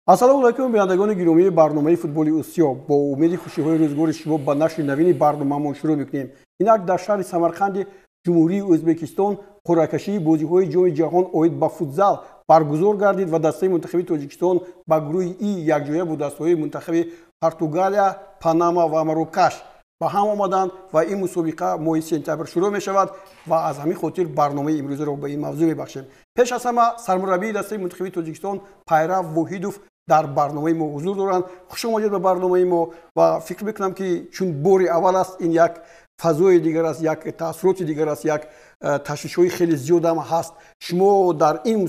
Ассалому алайкум, бинандагони гиромии барномаи футболи Осиё. Бо умеди хушиҳои рӯзгори шумо ба нашри навини барномаамон шурӯъ мекунем. Инак дар шаҳри Самарқанди Ҷумҳурии Ӯзбекистон қуръакашии бозиҳои Ҷоми ҷаҳон оид ба футзал баргузор гардид ва дастаи мунтахаби Тоҷикистон ба гурӯҳи И якҷоя бо дастаҳои мунтахаби Португалия, Панама ва Марокаш ба ҳам омаданд ва ин мусобиқа моҳи сентябр шурӯъ мешавад ва аз ҳамин хотир барномаи имрӯзаро ба ин мавзӯъ мебахшем. Пеш аз ҳама сармураббии дастаи мунтахаби Тоҷикистон Пайрав Воҳидов дар барномаи мо ҳузур доранд. Хуш омадед ба барномаи мо ва фикр мекунам, ки чун бори аввал аст, ин як фазои дигар аст, як таассуроти дигар аст, як ташвишҳои хеле зиёдам ҳаст. Шумо дар ин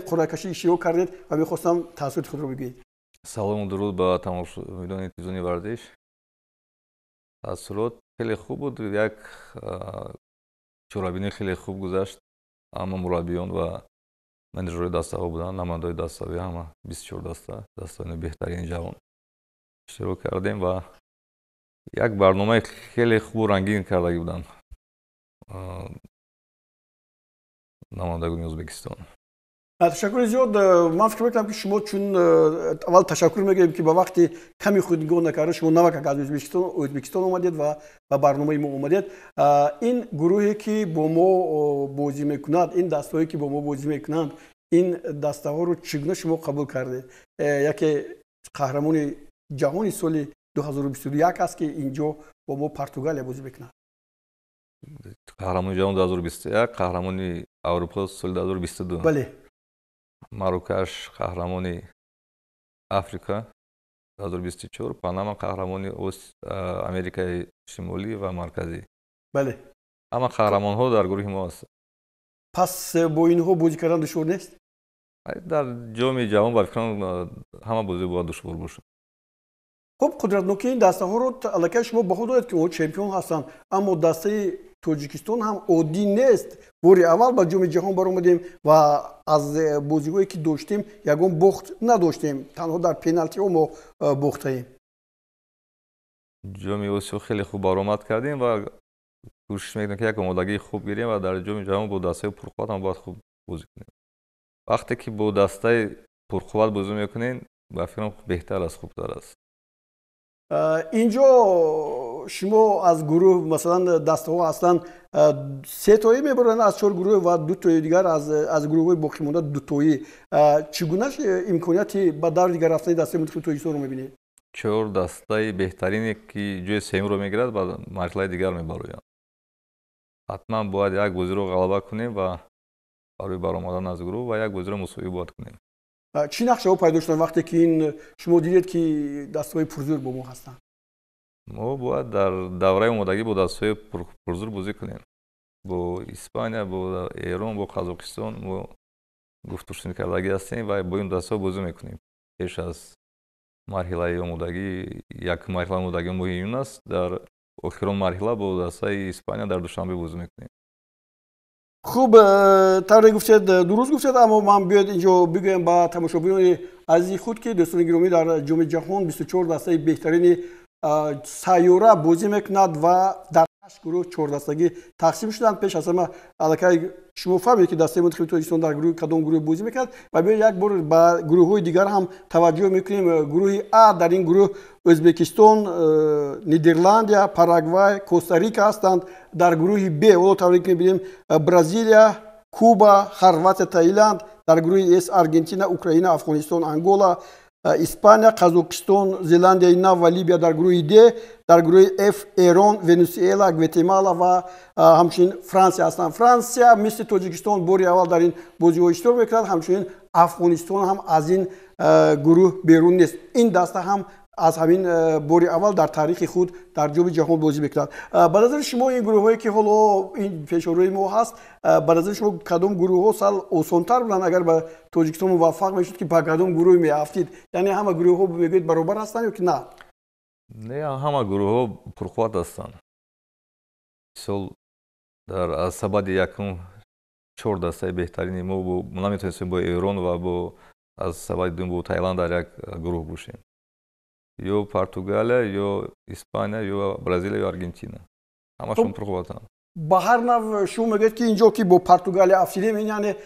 қуръакашӣ иштирок кардед ва мехостам таассуроти худро бигӯед. Салому дуруд ба тамошобинони телевизиони варзиш. Таассурот хеле хуб буд, як чорабинӣ хеле хуб гузашт. Ҳама мураббиён ва менеҷерҳои дастаҳо буданд, намояндаҳои дастаҳои ҳама 24 даста, дастаҳои беҳтарини ҷаҳон иштирок кардем ва як барномаи хеле хубу рангин кардагӣ буданд намояндагони Ӯзбекистон. Ташаккури зиёд. Ман фикр мекунам, ки шумо чун аввал ташаккур мегӯем, ки ба вақти ками худ нигоҳ накарда, шумо навакак аз Ӯзбекистон омадед ва ба барномаи мо омадед. Ин гурӯҳе, ки бо мо бозӣ мекунад, ин дастаҳое, ки бо мо бозӣ мекунанд, ин дастаҳоро чӣ гуна шумо қабул кардед? Яке қаҳрамони ҷаҳони соли 2021 аст, ки инҷо бо мо Португалия бозӣ мекунад. Қаҳрамони ҷаҳон 2021, қаҳрамони Аврупо соли 2022. Бале. Марокаш қаҳрамони Африка 2024, Панама қаҳрамони Америкаи Шимолӣ ва Марказӣ. Ҳама қаҳрамонҳо дар гурӯҳи мо ҳастанд. Пас бо инҳо бозӣ кардан душвор нест? Дар Ҷоми ҷаҳон, ба фикрам, ҳама бозӣ бояд душвор бошад. Хуб, қудратнокии ин дастаҳоро аллакай шумо баҳо додед, ки онҳо чемпион ҳастанд, аммо дастаи Тоҷикистон ҳам оддӣ нест. Бори аввал ба Ҷоми ҷаҳон баромадем ва аз бозиҳое, ки доштем, ягон бохт надоштем, танҳо дар пеналтиҳо мо бохтаем. Ҷоми Осиё хеле хуб баромад кардем ва кӯшиш мекунем, ки як омодагии хуб гирем ва дар Ҷоми ҷаҳон бо дастаи пурқувват ҳам бояд хуб бозӣ кунем. Вақте ки бо дастаи пурқувват бозӣ мекунем, ба фикрам, беҳтар аст, хубтар аст. Инҷо шумо аз гурӯҳ, масалан, дастаҳо аслан сетоӣ мебаранд аз чор гурӯҳ ва дутои дигар аз гурӯҳҳои боқимонда дутоӣ. Чӣ гуна имконияти ба даври дигар рафтани дастаи мунтахаби Тоҷикистонро мебинед? Чор дастаи беҳтарине, ки ҷои сеюмро мегирад, ба марҳилаи дигар мебароянд. Ҳатман бояд як бозиро ғалаба кунем ва барои баромадан аз гурӯҳ ва як бозиро мусовӣ бояд кунем. Чӣ нақшаҳо пайдо шуданд, вақте ки ин шумо дидед, ки дастаҳои пурзӯр бо мо ҳастанд? Мо бояд дар давраи омодагӣ бо дастаҳои пурзӯр бозӣ кунем, бо Испания, бо Эрон, бо Қазоқистон мо гуфтушунид кардагӣ ҳастем ва бо ин дастаҳо бозӣ мекунем пеш аз марҳилаи омодагӣ. Як марҳилаи омодагӣ моҳи июн аст, дар охирон марҳила бо дастаи Испания дар Душанбе бозӣ мекунем. Хуб, тавре гуфтед, дуруст гуфтед, аммо ман биёед инҷо бигӯям ба тамошобинони азизи худ, ки дӯстони гиромӣ, дар Ҷоми ҷаҳон 24 дастаи беҳтарини сайёра бозӣ мекунад ва дар ҳашт гурӯҳ чордастагӣ тақсим шуданд. Пеш аз ҳама аллакай шумо фаҳмед, ки дастаи мунтахаби Тоҷикистон дар гурӯҳи кадом гурӯҳ бозӣ мекунад ва биёед як бор ба гурӯҳҳои дигар ҳам таваҷҷӯҳ мекунем. Гурӯҳи А: дар ин гурӯҳ Ӯзбекистон, Нидерландия, Парагвай, Коста-Рика ҳастанд. Дар гурӯҳи Б, ҳоло тавре ки мебинем, Бразилия, Куба, Хорватия, Таиланд. Дар гурӯҳи С Аргентина, Украина, Афғонистон, Ангола, Испания, Қазоқистон, Зеландияи Нав ва Либия дар гурӯҳи Д. Дар гурӯҳи Ф Эрон, Венесуэла, Гватемала ва ҳамчунин Франсия ҳастанд. Франсия мисли Тоҷикистон бори аввал дар ин бозиҳо иштирок мекунад. Ҳамчунин Афғонистон ҳам аз ин гурӯҳ берун нест. Ин даста ҳам аз ҳамин бори аввал дар таърихи худ дар Ҷоми ҷаҳон бозӣ мекунад. Ба назари шумо, ин гурӯҳҳое, ки ҳоло ин пешорӯи мо ҳаст, ба назари шумо, кадом гурӯҳҳо сал осонтар буданд? Агар ба Тоҷикистон муваффақ мешуд, ки ба кадом гурӯҳ меафтид? Яъне ҳама гурӯҳҳо мегӯед баробар ҳастанд ё ки на? Не, ҳама гурӯҳҳо пурқувват ҳастанд. Мисол, дар аз сабади якум чор дастаи беҳтарини мо наметавонистем бо Эрон ва бо аз сабади дуюм бо Таиланд дар як гурӯҳ бошем. Ё Португалия, ё Испания, ё Бразилия, ё Аргентина, ҳамашон пурқувватанд. Ба ҳар нав шумо мегӯед, ки инҷо ки бо Португалия афтидем, ин яъне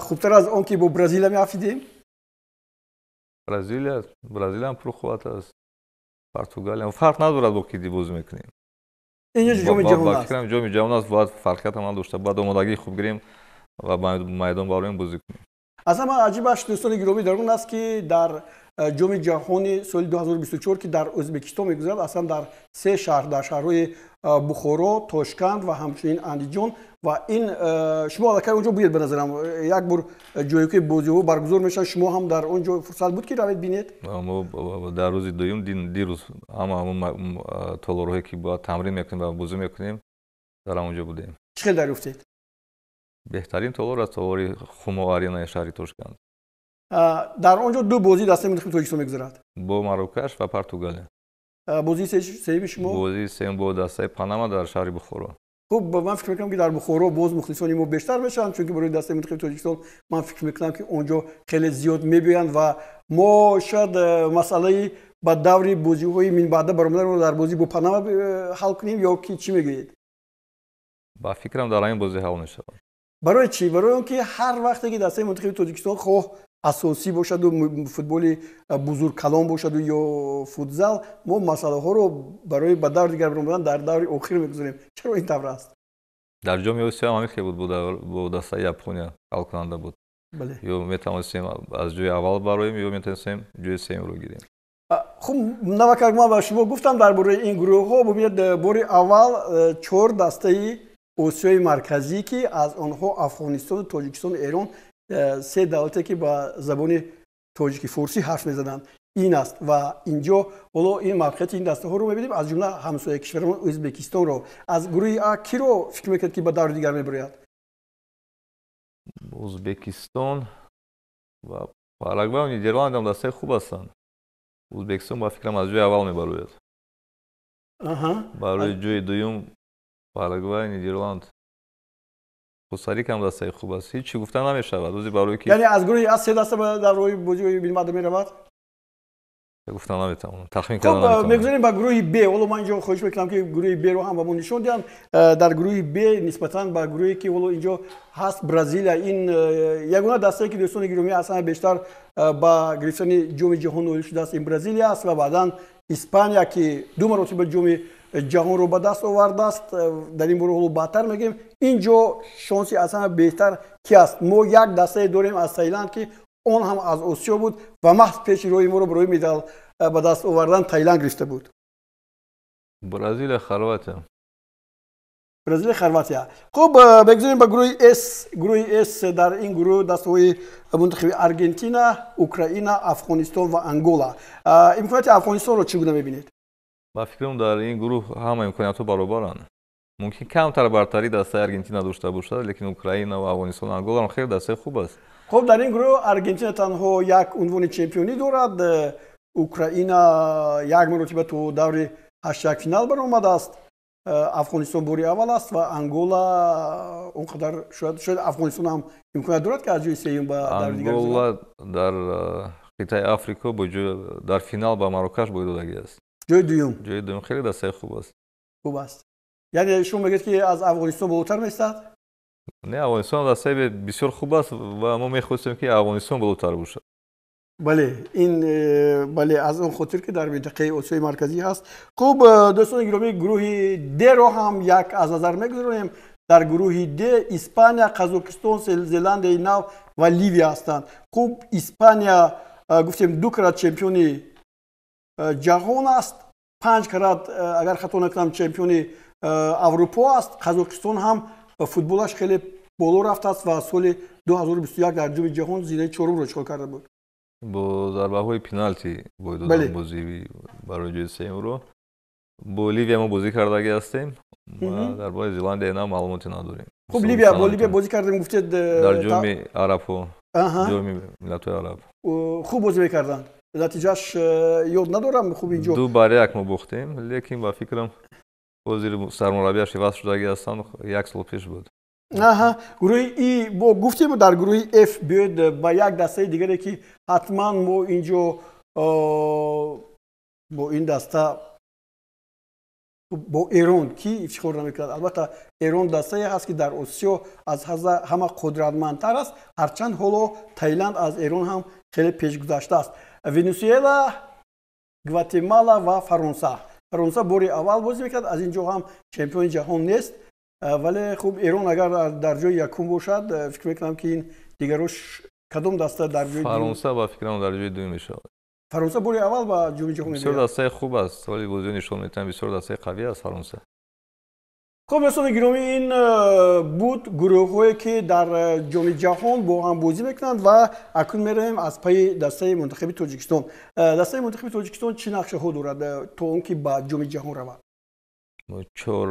хубтар аз он ки бо Бразилия меафтидем? Бразилия, Бразилия ҳам пурқувват аст, Португалия. Фарқ надорад, бо ки бозӣ мекунем. Инҷо ҷоми ҷаҳон аст. Фикрам, ҷоми ҷаҳон аст, бояд фарқият ҳам надошта, бояд омодагии хуб гирем ва ба майдон бароем, бозӣ кунем. Аз ҳама аҷибаш, дӯстони гиромӣ, дар он аст, ки дар ҷоми ҷаҳони соли 2024, ки дар Ӯзбекистон мегузарад, аслан дар се шаҳр, дар шаҳрҳои Бухоро, Тошканд ва ҳамчунин Андиҷон. Ва ин шумо аллакай он ҷо будед, ба назарам, як бор ҷое ки бозиҳо баргузор мешаванд, шумо ҳам дар он ҷо фурсат буд, ки равед, бинед? Мо дар рӯзи дуюм, дирӯз, ҳама ҳамон толорҳое, ки бояд тамрин мекунем ва бозӣ мекунем, дар ҳамон ҷо будем. Чӣ хел дарёфтед? Беҳтарин толор аст, толори Хумо Аренаи шаҳри Тошканд. Дар он ҷо ду бозии дастаи мунтахаби Тоҷикистон мегузарад. Бо Марокаш ва Португалия. Бозии сеюми шумо? Бозии сеюм бо дастаи Панама дар шаҳри Бухоро. Хуб, ман фикр мекунам, ки дар Бухоро боз мухлисони мо бештар мешаванд, чунки барои дастаи мунтахаби Тоҷикистон ман фикр мекунам, ки он ҷо хеле зиёд мебиёянд ва мо шояд масъалаи ба даври бозиҳои минбаъда баромаданро дар бозӣ бо Панама ҳал кунем, ё ки чӣ мегӯед? Ба фикрам, дар ҳамин бозӣ ҳал мешавад. Барои чӣ? Барои он ки ҳар вақте ки дастаи мунтахаби Тоҷикистон, хоҳ асосӣ бошаду футболи бузург калон бошаду ё футзал, мо масъалаҳоро барои ба даври дигар баромадан дар даври охир мегузорем. Чаро ин тавр аст? Дар ҷоми Осиё ҳам ҳамин хел буд, бо дастаи Япония ҳалкунанда буд. Ё метавонистем аз ҷои аввал бароем, ё метавонистем ҷои сеюмро гирем. Хуб, навакак ман ба шумо гуфтам дар бораи ин гурӯҳҳо. Бубинед, бори аввал чор дастаи Осиёи Марказӣ, ки аз онҳо Афғонистону Тоҷикистону Эрон, се давлате, ки ба забони тоҷики форсӣ ҳарф мезананд, ин аст. Ва инҷо ҳоло ин мавқеияти ин дастаҳоро мебинем, аз ҷумла ҳамсоя кишварамон Ӯзбекистонро. Аз гурӯҳи А киро фикр мекунед, ки ба даври дигар мебарояд? Ӯзбекистон ва Парагвай ва Нидерланд ҳам дастаи хуб ҳастанд. Ӯзбекистон, ба фикрам, аз ҷои аввал мебарояд. Барои ҷои дуюм Парагвай, Нидерланд, Коста-Рика ҳам дастаи хуб аст. Ҳеҷ чӣ гуфта намешавад ози, барои ки Яъне аз гурӯҳи А се даста дар роҳи бозиҳои минбаъда меравад? Гуфта наметавонам, тахмин карда Хуб, наметавонам. Мегузарем ба гурӯҳи Б. Ҳоло ман инҷо хоҳиш мекунам, ки гурӯҳи Б-ро ҳам ба мо нишон диҳанд. Дар гурӯҳи Б нисбатан ба гурӯҳе, ки ҳоло инҷо ҳаст, Бразилия, ин ягона дастае, ки, дӯстони гиромӣ, аз ҳама бештар ба гирифтани ҷоми ҷаҳон ноил шудааст, ин Бразилия аст ва баъдан Испания, ки ду маротиба ҷоми ҷаҳонро ба даст овардааст. Дар ин бора ҳоло баъдтар мегӯем. Ин ҷо шонси аз ҳама беҳтар ки аст? Мо як дастае дорем аз Таиланд, ки он ҳам аз Осиё буд ва маҳз пеши роҳи моро барои медал ба даст овардан Таиланд гирифта буд. Бразилия, Хорватия. Бразилия, Хорватия. Хуб, бигзорем ба гурӯҳи С. Гурӯҳи С, дар ин гурӯҳ дастаҳои мунтахаби Аргентина, Украина, Афғонистон ва Ангола. Имконияти Афғонистонро чӣ гуна мебинед? Ба фикрам, дар ин гурӯҳ ҳама имкониятҳо баробаранд. Мумкин камтар бартарӣ дастаи Аргентина дошта бошад, лекин Украина ва Афғонистон, Ангола ҳам хеле дастаи хуб аст. Хуб, дар ин гурӯҳ Аргентина танҳо як унвони чемпионӣ дорад, Украина як маротиба то даври ҳаштякфинал баромадааст, Афғонистон бори аввал аст ва Ангола он қадар шояд Афғонистон ҳам имконият дорад, ки аз ҷои сеюм ба даври дигар. Ангола дар қитъаи Африко бо дар финал ба Марокаш бой додагӣ аст. Ҷои дуюм. Ҷои дуюм, хеле дастаи хуб аст. Хуб аст. Яъне шумо мегӯед, ки аз Афғонистон болотар меистад? Не, Афғонистон дастаи бисёр хуб аст ва мо мехостем, ки Афғонистон болотар бошад. Бале, ин бале, аз он хотир, ки дар минтақаи Осиёи Марказӣ ҳаст. Хуб, дӯстони гиромӣ, гурӯҳи Д-ро ҳам як аз назар мегузаронем. Дар гурӯҳи Д Испания, Қазоқистон, Зеландияи Нав ва Ливия ҳастанд. Хуб, Испания, гуфтем, ду карат чемпиони ҷаҳон аст, панҷ карат, агар хато накунам, чемпиони Аврупо аст. Қазоқистон ҳам футболаш хеле боло рафтааст ва соли 2021 дар ҷоми ҷаҳон зинаи чорумро ишғол карда буд. Бо зарбаҳои пеналти бой додам бозӣ барои ҷои сеюмро. Бо Ливия мо бозӣ кардагӣ ҳастем, дар бораи Зеландия нав маълумоте надорем. Хуб, Ливия, бо Ливия бозӣ кардем, гуфтед? Дар ҷоми арабҳо, ҷоми миллатҳои араб. Хуб бозӣ мекарданд, натиҷааш ёд надорам. Хуб, инҷо 2-1 мо бохтем, лекин ба фикрам, ҳозир сармураббиаш иваз шудагӣ ҳастанд, як сол пеш буд. Аҳа, гурӯҳи И бо гуфтем. Дар гурӯҳи Ф биёед ба як дастаи дигаре, ки ҳатман мо инҷо бо ин даста, бо Эрон, ки ифтихор намекунад? Албатта, Эрон дастае ҳаст, ки дар Осиё аз ҳама қудратмандтар аст, ҳарчанд ҳоло Таиланд аз Эрон ҳам хеле пешгузаштааст. Венесуэла, Гватемала ва Фаронса. Фаронса бори аввал бозӣ мекард, аз ин ҷо ҳам чемпиони ҷаҳон нест, вале хуб, Эрон агар дар ҷои якум бошад, фикр мекунам, ки ин дигарош кадом даста дар ҷои Фаронса ба фикрам дар ҷои дуюм мешавад. Фаронса бори аввал ба ҷоми ҷаҳон бисёр дастаи хуб аст, вале бозиҳо нишон медиҳанд, бисёр дастаи қавӣ аст Фаронса. Хуб, дӯстони гиромӣ, ин буд гурӯҳҳое, ки дар ҷоми ҷаҳон бо ҳам бозӣ мекунанд, ва акнун меравем аз пайи дастаи мунтахаби Тоҷикистон. Дастаи мунтахаби Тоҷикистон чӣ нақшаҳо дорад, то он ки ба ҷоми ҷаҳон равад? Чор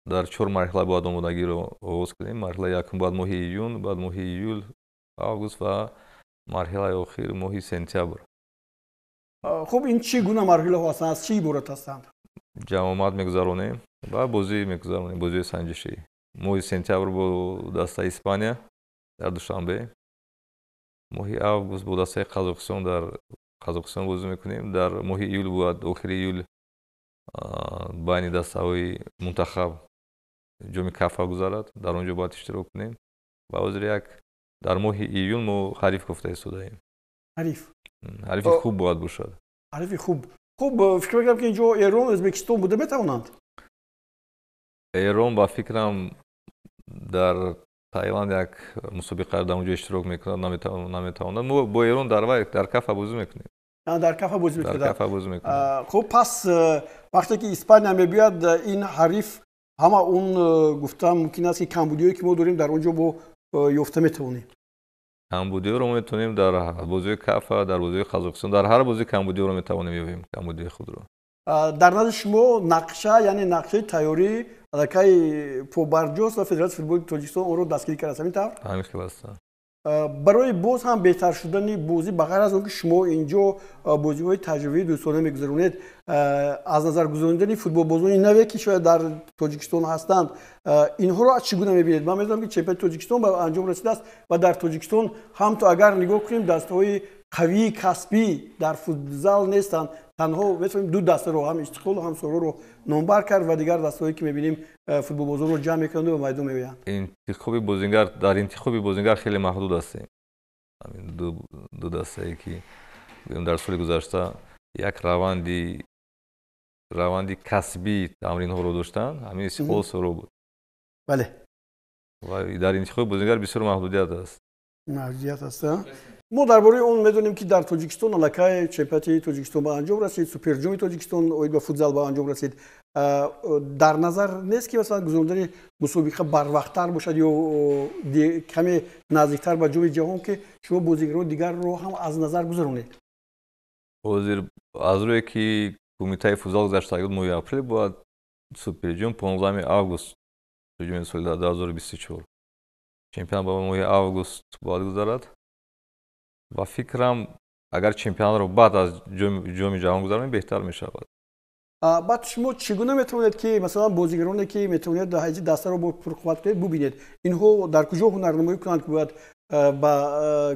дар чор марҳила бояд омодагиро оғоз кунем. Марҳилаи якум бояд моҳи июн, баъд моҳи июл, август ва марҳилаи охир моҳи сентябр. Хуб, ин чӣ гуна марҳилаҳо ҳастанд, аз чӣ иборат ҳастанд? Ҷамъомад мегузаронем ва бозӣ мегузаронем, бозии санҷишӣ. Моҳи сентябр бо дастаи Испания дар Душанбе, моҳи август бо дастаи Қазоқистон дар Қазоқистон бозӣ мекунем. Дар моҳи июл бояд, охири июл, байни дастаҳои мунтахаб ҷоми Кафа гузарад, дар он ҷо бояд иштирок кунем. Ва ҳозир як дар моҳи июн мо ҳариф гуфта истодаем. Ҳариф? Ҳарифи хуб бояд бошад. Ҳарифи хуб. Хуб, фикр мекунам, ки инҷо Эрон, Ӯзбекистон буда метавонанд. Эрон ба фикрам дар Таиланд як мусобиқа, дар онҷо иштирок мекунад, наметавонад. Мо бо Эрон дар вай, дар Кафа бозӣ мекунем. Дар Кафа бозӣ мекунед? Дар Кафа бозӣ мекунем. Хуб, пас вақте ки Испания мебиёяд, ин ҳариф ҳама он гуфтан мумкин аст, ки камбудиҳое, ки мо дорем, дар он ҷо бо ёфта метавонем. Камбудиҳоро метавонем дар бозиҳои Кафа, дар бозиҳои Қазоқистон, дар ҳар бозӣ камбудиҳоро метавонем ёбем, камбудиҳои худро. Дар назди шумо нақша, яъне нақшаи тайёрӣ аллакай побарҷост ва Федератсияи футболи Тоҷикистон онро дастгирӣ кардааст, ҳамин тавр? Ҳамин хел аст. Барои боз ҳам беҳтар шудани бозӣ, ба ғайр аз он ки шумо инҷо бозиҳои таҷрибавии дӯстона мегузаронед, аз назар гузаронидани футболбозони наве, ки шояд дар Тоҷикистон ҳастанд, инҳоро чӣ гуна мебинед? Ман медонам, ки чемпионати Тоҷикистон ба анҷом расидааст ва дар Тоҷикистон ҳам то агар нигоҳ кунем, дастаҳои қавии касбӣ дар футзал нестанд. Танҳо метавонем ду дастаро, ҳам Истиқлол, ҳам Сороро номбар кард ва дигар дастаҳое, ки мебинем, футболбозонро ҷамъ мекунанд ва ба майдон меоянд. Интихоби бозингар, дар интихоби бозингар хеле маҳдуд ҳастем. Ду дастае, ки дар соли гузашта як раванди касбии тамринҳоро доштанд, ҳамин Истиқлол, Соро буд. Ва дар интихоби бозингар бисёр маҳдудият аст. Маҳдудият аст. Мо дар бораи он медонем, ки дар Тоҷикистон аллакай чемпионати Тоҷикистон ба анҷом расид, суперҷоми Тоҷикистон оид ба футзал ба анҷом расид. Дар назар нест, ки масалан гузарондани мусобиқа барвақттар бошад ё каме наздиктар ба ҷоми ҷаҳон, ки шумо бозигарони дигарро ҳам аз назар гузаронед? Ҳозир аз рӯе ки кумитаи футзал гузаштагӣ, моҳи апрел бояд суперҷом, 15 август ҷоми соли 2024 чемпионат ба моҳи август бояд гузарад. Ва фикрам, агар чемпионатро баъд аз ҷоми ҷаҳон гузаронем, беҳтар мешавад. Баъд шумо чӣ гуна метавонед, ки масалан бозигароне, ки метавонед ҳайати дастаро бо пурқувват кунед, бубинед, инҳо дар куҷо ҳунарнамоӣ кунанд, ки бояд ба,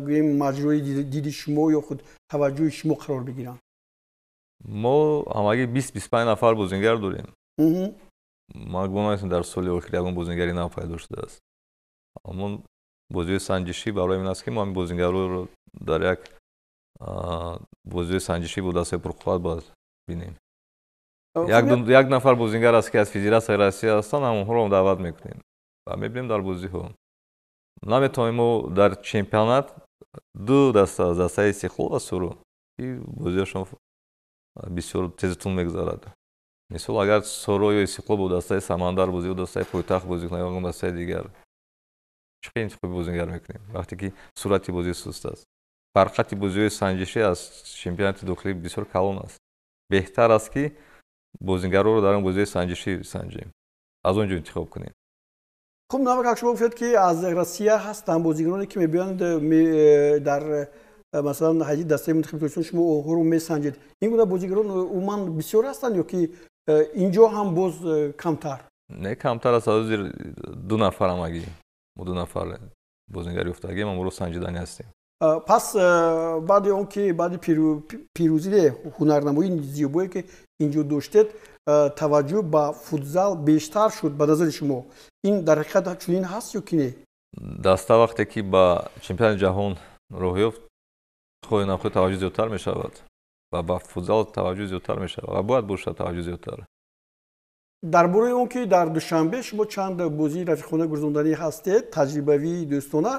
гӯем, маҷрои диди шумо ё худ таваҷҷӯҳи шумо қарор бигиранд? Мо ҳамагӣ 20-25 нафар бозингар дорем. Ман гумон намекунам, дар соли охир ягон бозингари нав пайдо шудааст. Ҳамон бозиҳои санҷишӣ барои ин аст, ки мо ҳамин бозингарро дар як бозиҳои санҷишӣ бо дастаи пурқувват бояд бинем. Як нафар бозингар аст, ки аз Федератсияи Россия ҳастанд, ҳамонҳоро даъват мекунем ва мебинем дар бозиҳо. Наметавонем мо дар чемпионат ду даста, дастаи Истиқлол ва Соро, ки бозиҳошон бисёр тезутун мегузарад. Мисол, агар Соро ё Истиқлол бо дастаи Самандар бозӣ ё дастаи Пойтахт бозӣ кунад ё ягон дастаи дигар, чӣ хел интихоби бозингар мекунем, вақте ки суръати бозӣ суст аст? Фарқияти бозиҳои санҷишӣ аз чемпионати дохилӣ бисёр калон аст. Беҳтар аст, ки бозингарҳоро дар он бозиҳои санҷишӣ санҷем, аз он ҷо интихоб кунем. Хуб, навак шумо гуфтед, ки аз Россия ҳастанд бозигароне, ки мебиёянд дар масалан ҳайати дастаи мунтахаби Тоҷикистон, шумо онҳоро месанҷед. Ин гуна бозигарон умуман бисёр ҳастанд ё ки инҷо ҳам боз камтар? Не, камтар аст. Ҳозир ду нафар, ҳамагӣ мо ду нафар бозингар ёфтагем, аморо санҷидани ҳастем. Пас баъди он ки баъди пирӯзии ҳунарнамоии зебое, ки инҷо доштед, таваҷҷӯҳ ба футзал бештар шуд, ба назари шумо ин дар ҳақиқат чунин ҳаст ё ки не? Даста вақте ки ба чемпионати ҷаҳон роҳ ёфт. Хоҳӣ нахоҳӣ, таваҷҷӯҳ зиёдтар мешавад ва ба футзал таваҷҷӯҳ зиёдтар мешавад ва бояд бошад таваҷҷӯҳ зиёдтар. Дар бораи он ки дар Душанбе шумо чанд бозии рафиқона гузаронданӣ ҳастед, таҷрибавии дӯстона,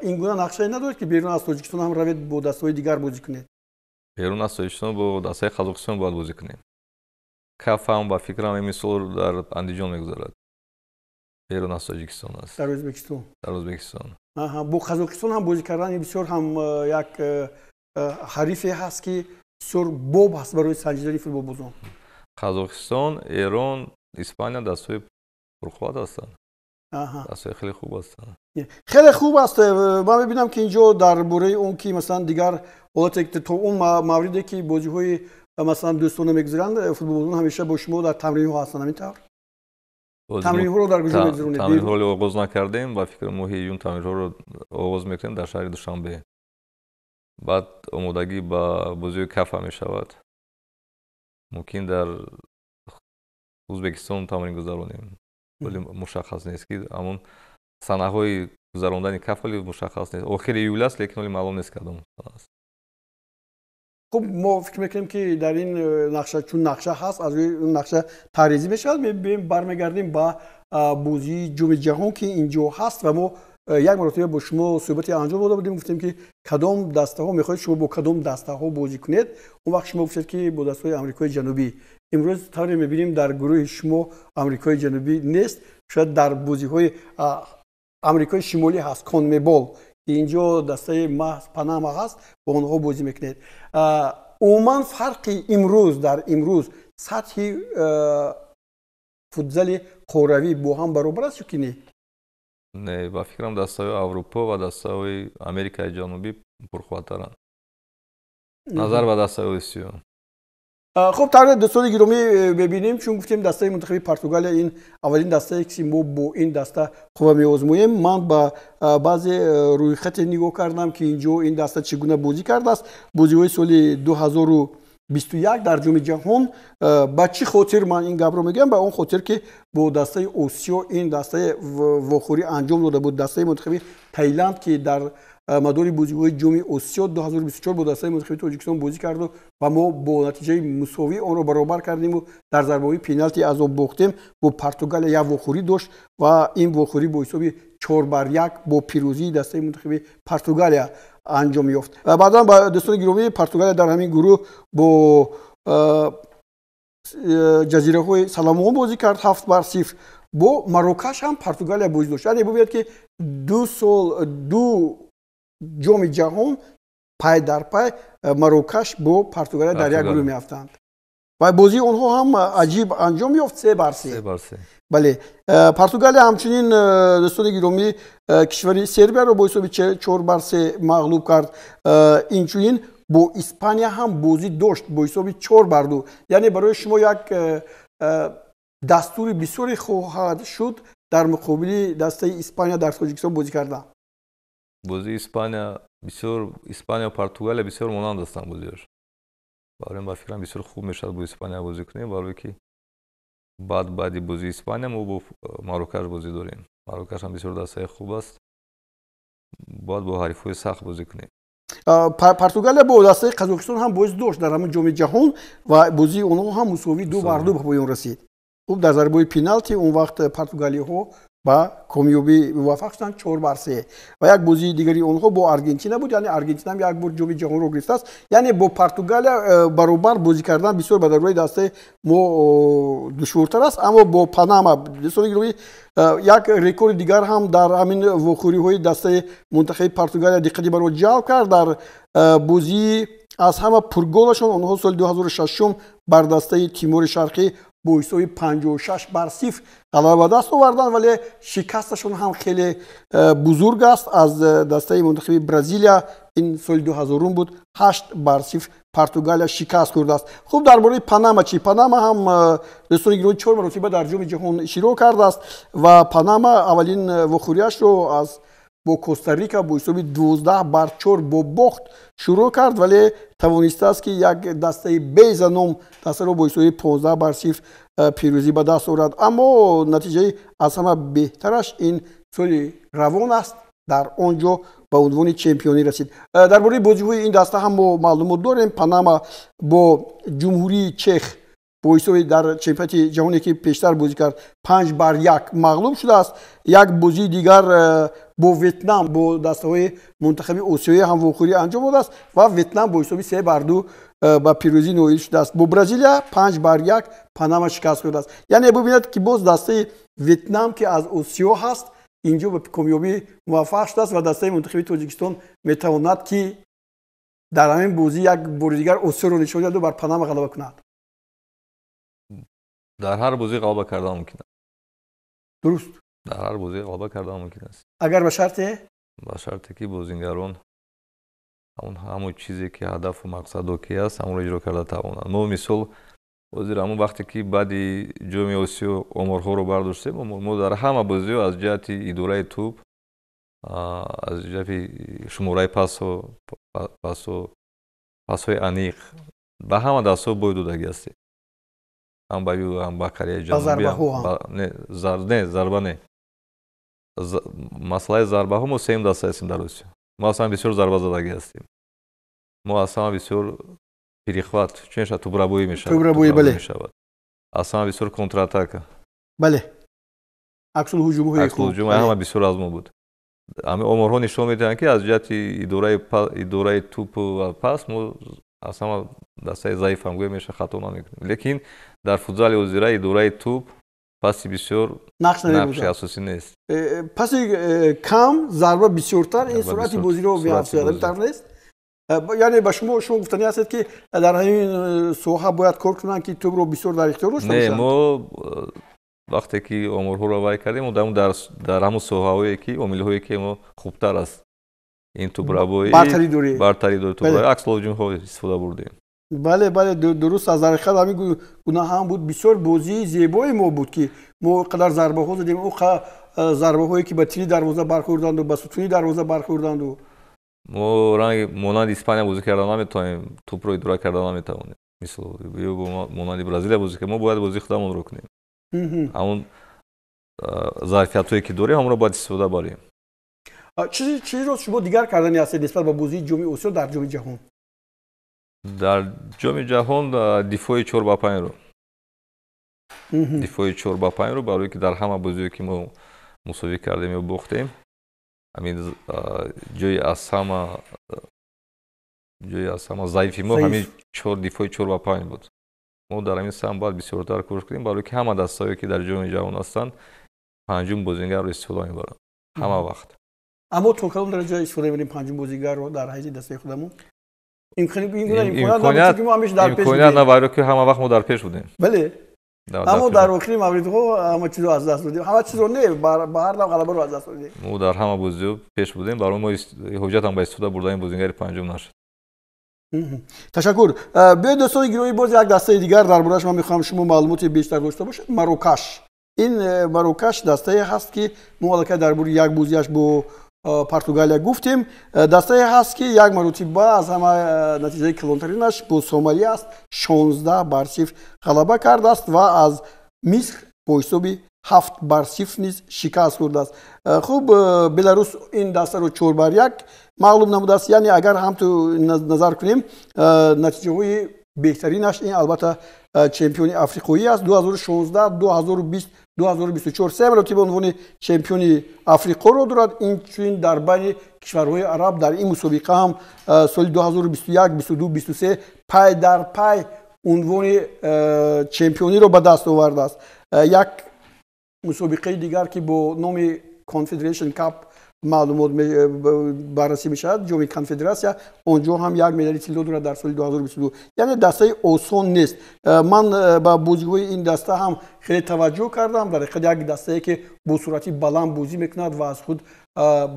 ин гуна нақшае надоред, ки берун аз Тоҷикистон ҳам равед, бо дастаҳои дигар бозӣ кунед? Берун аз Тоҷикистон бо дастаи Қазоқистон бояд бозӣ кунем. Кафам, ба фикрам, ин мисол дар Андиҷон мегузарад, берун аз Тоҷикистон аст. Дар Ӯзбекистон. Дар Ӯзбекистон. Бо Қазоқистон ҳам бозӣ кардан бисёр ҳам як ҳарифе ҳаст, ки бисёр боб ҳаст барои санҷидани футболбозон. Қазоқистон, Эрон, Испания дастаҳои пурқувват ҳастанд, дастаҳои хеле хуб ҳастанд. Хеле хуб аст. Ман мебинам, ки инҷо дар бораи он ки, масалан, дигар ҳолате, то он мавриде ки бозиҳои, масалан, дӯстона мегузаранд, футболбозон ҳамеша бо шумо дар тамринҳо ҳастанд. Ҳамин тавр, тамринҳоро дар куҷо мегузаронед? Тамринҳоро оғоз накардем. Ба фикри моҳи июн тамринҳоро оғоз мекунем дар шаҳри Душанбе. Баъд омодагӣ ба бозиҳои Кафа мешавад. Мумкин, дар Ӯзбекистон тамрин гузаронем, вале мушаххас нест, ки ҳамон санаҳои гузарондани Каф ҳоли мушаххас нест. Охири июл аст, лекин ҳоли маълум нест, кадом сана аст. Хуб, мо фикр мекунем, ки дар ин нақша, чун нақша ҳаст, аз рӯи он нақша тарҳрезӣ мешавад. Мебием, бармегардем ба бозии Ҷоми ҷаҳон, ки инҷо ҳаст, ва мо як маротиба бо шумо суҳбате анҷом дода будем. Гуфтем, ки кадом дастаҳо мехоҳед, шумо бо кадом дастаҳо бозӣ кунед. Он вақт шумо гуфтед, ки бо дастаҳои Амрикои Ҷанубӣ. Имрӯз тавре мебинем, дар гурӯҳи шумо Амрикои Ҷанубӣ нест, шояд дар бозиҳои Амрикои Шимолӣ ҳаст, Конмебол, ки инҷо дастаи маҳз Панама ҳаст, бо онҳо бозӣ мекунед. Умуман, фарқи имрӯз, дар имрӯз сатҳи футзали қорравӣ бо ҳам баробар аст ё ки не? Не, ба фикрам, дастаҳои Аврупо ва дастаҳои Америкаи Ҷанубӣ пурқувваттаранд назар ба дастаҳои Осиё. Хуб, тавре, дӯстони гиромӣ, мебинем, чун гуфтем, дастаи мунтахаби Португалия ин аввалин дастае, ки мо бо ин даста қувва меозмоем. Ман ба баъзе рӯйхате нигоҳ кардам, ки инҷо ин даста чӣ гуна бозӣ кардааст бозиҳои соли 2021 дар Ҷоми ҷаҳон. Ба чӣ хотир ман ин гапро мегӯям? Ба он хотир, ки бо дастаи Осиё ин дастаи вохӯрӣ анҷом дода буд. Дастаи мунтахаби Таиланд, ки дар мадори бозиҳои Ҷоми Осиё 2024 бо дастаи мунтахаби Тоҷикистон бозӣ карду ва мо бо натиҷаи мусовӣ онро баробар кардиму дар зарбаҳои пеналти аз об бохтем, бо Португалия як вохӯрӣ дошт ва ин вохӯрӣ бо ҳисоби 4-1 бо пирӯзии дастаи мунтахаби Португалия анҷом ёфт. Баъдан, ба дӯстони гиромӣ, Португалия дар ҳамин гурӯҳ бо Ҷазираҳои Соломон бозӣ кард, 7-0. Бо Марокаш ҳам Португалия бозӣ дошт. Яъне бубинед, ки 2 сол, ду Ҷоми ҷаҳон пай дар пай Марокаш бо Португалия дар як гурӯҳ меафтанд ва бозии онҳо ҳам аҷиб анҷом ёфт, 3-3. Бале, Португалия ҳамчунин, дӯстони гиромӣ, кишвари Сербияро бо ҳисоби 4-3 мағлуб кард. Инчунин бо Испания ҳам бозӣ дошт, бо ҳисоби 4-2. Яъне барои шумо як дастури бисёре хоҳад шуд дар муқобили дастаи Испания дар Тоҷикистон бозӣ кардан. Бозии Испания бисёр, Испания, Португалия бисёр монанд ҳастанд бозиҳош. Барои ба фикрам, бисёр хуб мешавад бо Испания бозӣ кунем, барое ки баъди бозии Испания мо бо Марокаш бозӣ дорем. Марокаш ҳам бисёр дастаи хуб аст. Бояд бо ҳарифҳои сахт бозӣ кунем. Португалия бо дастаи Қазоқистон ҳам бозӣ дошт дар ҳамин Ҷоми ҷаҳон ва бозии онҳо ҳам мусовӣ 2-2 ба поён расид. Хуб, дар зарбаҳои пеналти он вақт португалиҳо ба комёбӣ муваффақ шуданд, 4-3. Ва як бозии дигари онҳо бо Аргентина буд. Яъне Аргентина ҳам як бор Ҷоми ҷаҳонро гирифтааст. Яъне бо Португалия баробар бозӣ кардан бисёр ба дарбораи дастаи мо душвортар аст. Аммо бо Панама, дӯстони гиромӣ, як рекорди дигар ҳам дар ҳамин вохӯриҳои дастаи мунтахаби Португалия диққати маро ҷалб кард. Дар бозии аз ҳама пурголашон онҳо соли 2006 бар дастаи Тимори Шарқӣ бо ҳисоби 56-0 ғалаба ба даст оварданд, вале шикасташон ҳам хеле бузург аст аз дастаи мунтахаби Бразилия. Ин соли 2000 буд, 8-0 Португалия шикаст хӯрдааст. Хуб, дар бораи Панама чӣ? Панама ҳам, дӯстони гиромӣ, чор маротиба дар Ҷоми ҷаҳон иштирок кардааст ва Панама аввалин вохӯрияшро аз бо Коста-Рика бо ҳисоби 12-4 бо бохт шурӯъ кард, вале тавонистааст, ки як дастаи Беза ном дастаро бо ҳисоби 15-0 пирӯзӣ ба даст орад. Аммо натиҷаи аз ҳама беҳтараш ин соли равон аст. Дар он ҷо ба унвони чемпионӣ расид. Дар бораи бозиҳои ин даста ҳам мо маълумот дорем. Панама бо Ҷумҳурии Чех бо ҳисоби дар чемпионати ҷаҳоне, ки пештар бозӣ кард, 5-1 мағлуб шудааст. Як бозии дигар бо Ветнам, бо дастаҳои мунтахаби Осиёӣ ҳам вохӯрӣ анҷом додааст ва Ветнам бо ҳисоби 3-2 ба пирӯзӣ ноил шудааст. Бо Бразилия 5-1 Панама шикаст хӯрдааст. Яъне бубинед, ки боз дастаи Ветнам, ки аз Осиё ҳаст, инҷо ба комёбӣ муваффақ шудааст ва дастаи мунтахаби Тоҷикистон метавонад, ки дар ҳамин бозӣ як бори дигар Осиёро нишон диҳаду бар Панама ғалаба кунад. Дар ҳар бозӣ ғалаба кардан мумкин аст. Дуруст. Дар ҳар бозӣ ғалаба кардан мумкин аст. Агар ба шарте? Ба шарте, ки бозингарон ҳамон чизе, ки ҳадафу мақсадо ки аст, ҳамонро иҷро карда тавонанд. Мо, мисол, ҳозир ҳамон вақте ки баъди Ҷоми Осиё оморҳоро бардоштем, мо дар ҳама бозиҳо аз ҷиҳати идораи тӯб, аз ҷиҳати шумораи пасҳои аниқ ба ҳама дастҳо бой додагӣ ҳастем, ҳам ба ю, ҳам ба Кореяи Ҷанубӣ. Не, зарба не, масъалаи зарбаҳо, мо сеюм даста ҳастем дар Осиё. Мо аз ҳама бисёр зарба задагӣ ҳастем, мо аз ҳама бисёр перехват чӣ мешавад, тӯбрабоӣ мешавад, аз ҳама бисёр контратака. Бале, аксулҳуҷумҳои. Аксулҳуҷумҳои ҳама бисёр аз мо буд. Ҳамин оморҳо нишон медиҳанд, ки аз ҷиҳати идораи тӯпу ва пас мо аз ҳама дастаи заиф ҳам гӯя меша, хато намекунем. Лекин дар футзали ҳозира идораи тӯп, паси бисёр нақши асосӣ нест. Паси кам, зарба бисёртар, ин суръати бозиро меафзояд, ҳамин тавр нест? Яъне ба шумо гуфтанӣ ҳастед, ки дар ҳамин соҳа бояд кор кунанд, ки тӯбро бисёр дар ихтиёр дошта бошанд? Не, мо вақте ки оморҳоро вай кардем, дар ҳамон соҳаҳое ки омилҳое ки мо хубтар аст, ин тӯбрабоӣ, бартарӣ дорӣ, бартарӣ дорӣ, тӯбрабоӣ, аксулҳуҷумҳо истифода бурдем. Бале, дуруст аст. Дар ҳақиқат ҳамин гуна ҳам буд. Бисёр бозии зебое мо буд, ки мо қадар зарбаҳо задем, ӯ зарбаҳое, ки ба тири дарвоза бархӯрданду ба сутуни дарвоза бархӯрданду. Мо ранги монанди Испания бозӣ карда наметавонем, тӯпро идора карда наметавонем. Мисол, ё монанди Бразилия бозӣ, мо бояд бозии худамонро кунем. Ҳамон зарфиятҳое, ки дорем, ҳамонро бояд истифода барем. Чизро шумо дигар кардани ҳастед нисбат ба бозии Ҷоми Осиё дар Ҷоми ҷаҳон? Дар Ҷоми ҷаҳон дифои 4-5-ро, дифои 4-5-ро, барое ки дар ҳама бозиҳое, ки мо мусовӣ кардем ё бохтем, ҳамин ҷои аз ҳама заифи мо ҳамин дифои 4-5 буд. Мо дар ҳамин самт бояд бисёртар кӯшиш кунем, барое ки ҳама дастаҳое, ки дар Ҷоми ҷаҳон ҳастанд, панҷум бозингарро истифода мебаранд ҳама вақт. Аммо то кадом дараҷа истифода мебарем панҷум бозигарро дар ҳайси дастаи худамон? Имконият набаро, ки ҳама вақт мо дар пеш будем. Бале, аммо дар охири мавридҳо ҳама чизро аз даст додем. Ҳама чизро не, ба ҳар нав ғалабаро аз даст додем. Мо дар ҳама бозиҳо пеш будем, барои мо ҳуҷҷатам ба истифода бурдани бозингари панҷум нашуд. Ташаккур. Биёед, дӯстони гиромӣ, боз як дастаи дигар, дар борааш ман мехоҳам шумо маълумоти бештар дошта бошед. Марокаш. Ин Марокаш дастае ҳаст, ки мо аллакай дар бораи як бозиаш бо Португалия гуфтем. Дастае ҳаст, ки як маротиба аз ҳама натиҷаи калонтаринаш бо Сомалия аст, 16-0 ғалаба кардааст ва аз Миср бо ҳисоби 7-0 низ шикаст хӯрдааст. Хуб, Беларус ин дастаро 4-1 мағлуб намудааст. Яъне агар ҳамту назар кунем, натиҷаҳои беҳтаринаш ин албатта чемпиони африқоӣ аст: 2016, 2020, 2024, се маротиба унвони чемпиони Африқоро дорад. Инчунин дар байни кишварҳои араб дар ин мусобиқа ҳам соли 2021, 22, 23 пай дар пай унвони чемпиониро ба даст овардааст. Як мусобиқаи дигар, ки бо номи Confederation Cup маълумот баррасӣ мешавад, Ҷоми Конфедератсия, он ҷо ҳам як медали тилло дорад дар соли 2022. Яъне дастаи осон нест. Ман ба бозиҳои ин даста ҳам хеле таваҷҷӯҳ кардам. Дар ҳақиқат як дастае, ки бо суръати баланд бозӣ мекунад ва аз худ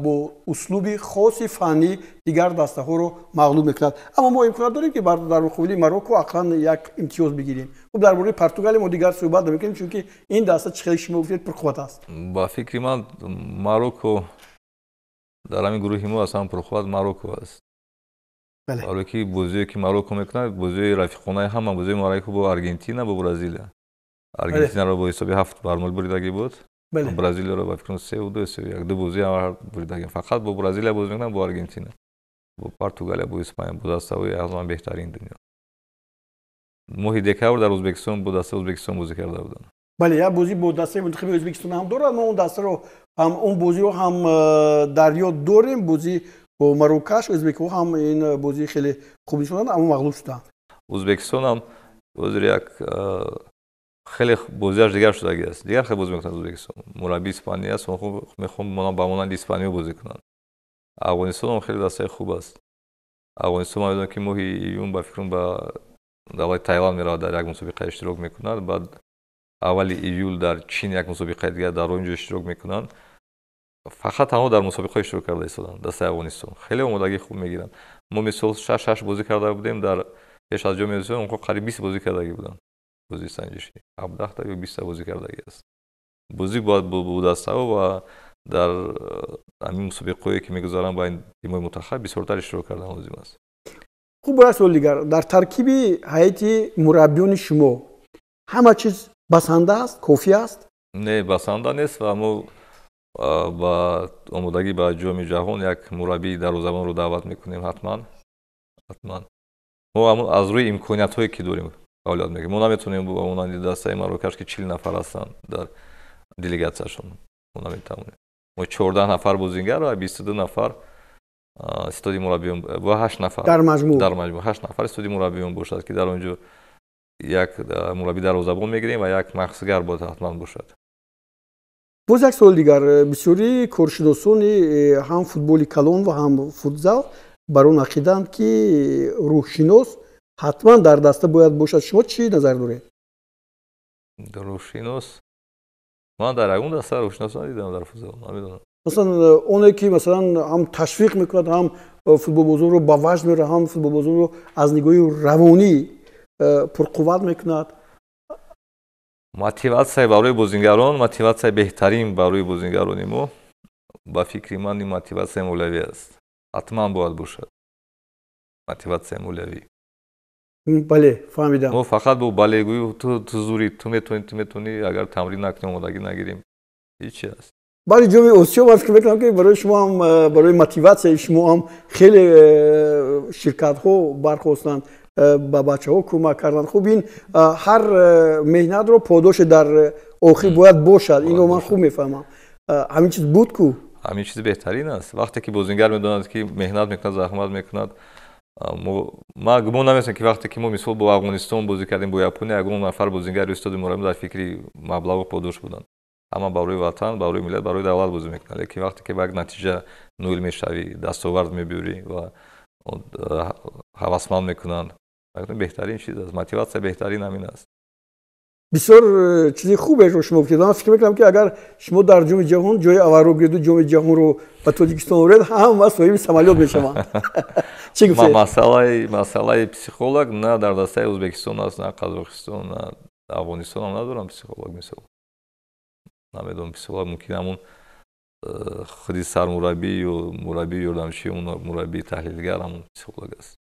бо услуби хоси фаннӣ дигар дастаҳоро мағлуб мекунад. Аммо мо имконият дорем, ки дар муқобили Марокко ақаллан як имтиёз бигирем. Хуб, дар бораи Португалия мо дигар суҳбат намекунем, чунки ин даста, чӣ хеле шумо гуфтед, пурқувват аст. Ба фикри ман, Марокко дар ҳамин гурӯҳи мо аз ҳама пурқувват Марокко аст, барое ки бозие, ки Марокко мекунад, бозиҳои рафиқонаи, ҳама бозиҳои Марокко бо Аргентина, бо Бразилия, Аргентинаро бо ҳисоби 7-0 буридагӣ буд. Бразилияро ба фикрам 3-2, 3-1, ду бозӣ буридагем. Фақат бо Бразилия бозӣ мекунанд, бо Аргентина, бо Португалия, бо Испания, бо дастаҳои аз ман беҳтарини дунё. Моҳи декабр дар Ӯзбекистон бо дастаи Ӯзбекистон бозӣ карда буданд. Бале, як бозӣ бо дастаи мунтахаби Ӯзбекистон ҳам дорад. Мо он дастаро ҳам, он бозиро ҳам дар ёд дорем. Бозӣ бо Марокаш, ӯзбекҳо ҳам ин бозӣ хеле хуб нишон доданд, аммо мағлуб шуданд. Ӯзбекистон ҳам ҳозир як хеле бозиаш дигар шудагӣ аст, дигар хеле бозӣ мекунад Ӯзбекистон. Мураббӣ Испания аст, онҳо мехоҳанд ба монанди Испаниё бозӣ кунанд. Афғонистон ҳам хеле дастаи хуб аст. Афғонистон ман медонам, ки моҳи июн ба фикрам ба давлати Таиланд меравад, дар як мусобиқа иштирок мекунад, баъд аввали июл дар Чин як мусобиқаи дигар, дар он ҷо иштирок мекунанд. Фақат танҳо дар мусобиқаҳо иштирок карда истоданд. Дастаи Афғонистон хеле омодагии хуб мегиранд. Мо мисол шаш бозӣ карда будем дар пеш аз ҷоми Осиё, онҳо қариб 20 бозӣ кардагӣ буданд. Бозии санҷишӣ 17-та ё 20-та бозӣ кардагӣ аст. Бозӣ бояд бо дастаҳо ва дар ҳамин мусобиқаҳое, ки мегузаранд байни тимҳои мунтахаб, бисёртар иштирок кардан лозим аст. Хуб, як суоли дигар: дар таркиби ҳайати мураббиёни шумо ҳама чиз басанда аст, кофӣ аст? Не, басанда нест ва мо ба омодагӣ ба Ҷоми ҷаҳон як мураббии дарвозабонро даъват мекунем. Ҳатман, ҳатман мо аз рӯи имкониятҳое, ки дорем, фаъолият мекунем. Мо наметавонем ба монанди дастаи Марокаш, ки 40 нафар ҳастанд дар делегатсияшон, мо наметавонем. Мо 14 нафар бозингар ва 22 нафар истоди мураббиён ва ҳашт нафар дар маҷмӯъ. Дар маҷмӯъ ҳашт нафар истоди мураббиён бошад, ки дар он ҷо як мураббӣ дарвозабон мегирем ва як махсусгар бояд ҳатман бошад. Боз як суоли дигар: бисёри коршиносони ҳам футболи калон ва ҳам футзал бар он ақидаанд, ки рӯҳшинос ҳатман дар даста бояд бошад. Шумо чӣ назар доред? Рӯҳшинос ман дар ягон даста рӯҳшинос надидам дар футзал, намедонам. Масалан, оне ки масалан ҳам ташвиқ мекунад, ҳам футболбозонро ба ваҷд меорад, ҳам футболбозонро аз нигоҳи равонӣ пурқувват мекунад. Мотиватсия барои бозингарон, мотиватсияи беҳтарин барои бозингарони мо, ба фикри ман, ин мотиватсияи молиявӣ аст. Ҳатман бояд бошад мотиватсияи молиявӣ. Бале, фаҳмидам. Мо фақат бо балегӯӣ, ту зурӣ, ту метавонӣ, ту метавонӣ, агар тамрин накунем, омодагӣ нагирем, ҳеҷ аст. Баъди Ҷоми Осиё ман фикр мекунам, ки барои шумо ҳам, барои мотиватсияи шумо ҳам хеле ширкатҳо бархостанд, ба бачаҳо кӯмак карданд. Хуб, ин ҳар меҳнатро подоше дар охир бояд бошад, инро ман хуб мефаҳмам. Ҳамин чиз буд ку? Ҳамин чиз беҳтарин аст. Вақте ки бозингар медонад, ки меҳнат мекунад, заҳмат мекунад. Ман гумон намекунам, ки вақте ки мо мисол бо Афғонистон бозӣ кардем, бо Япония, ягон нафар бозингари устоди мураббӣ дар фикри маблағу подош буданд. Ҳама барои ватан, барои миллат, барои давлат бозӣ мекунанд. Лекин вақте ки ба як натиҷа ноил мешавӣ, дастовард мебиёрӣ ва ҳавасманд мекунанд, беҳтарин чиз аст. Мотиватсия беҳтарин ҳамин аст. Бисёр чизи хуберо шумо гуфтед. Ман фикр мекунам, ки агар шумо дар Ҷоми ҷаҳон ҷои аввалро гирду Ҷоми ҷаҳонро ба Тоҷикистон оред, ҳама соҳиби самолёт мешаванд. Чӣ гуфтед? Масъалаи психолог на дар дастаи Ӯзбекистон аст, на Қазоқистон, на Афғонистон ҳам надорам психолог. Мисол, намедонам, психолог мумкин ҳамун худи сармураббӣ ё мураббии ёрдамчӣ, мураббии таҳлилгар ҳамун психолог аст.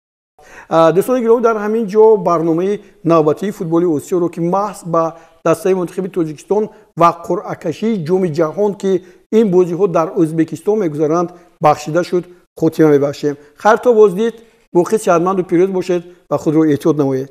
Дӯстони гиромӣ, дар ҳамин ҷо барномаи навбатии футболи Осиёро, ки маҳз ба дастаи мунтахаби Тоҷикистон ва қуръакашии Ҷоми ҷаҳон, ки ин бозиҳо дар Ӯзбекистон мегузаранд, бахшида шуд, хотима мебахшем. Хайр то боздид, боқӣ сиҳатманду пирӯз бошед ва худро эҳтиёт намоед.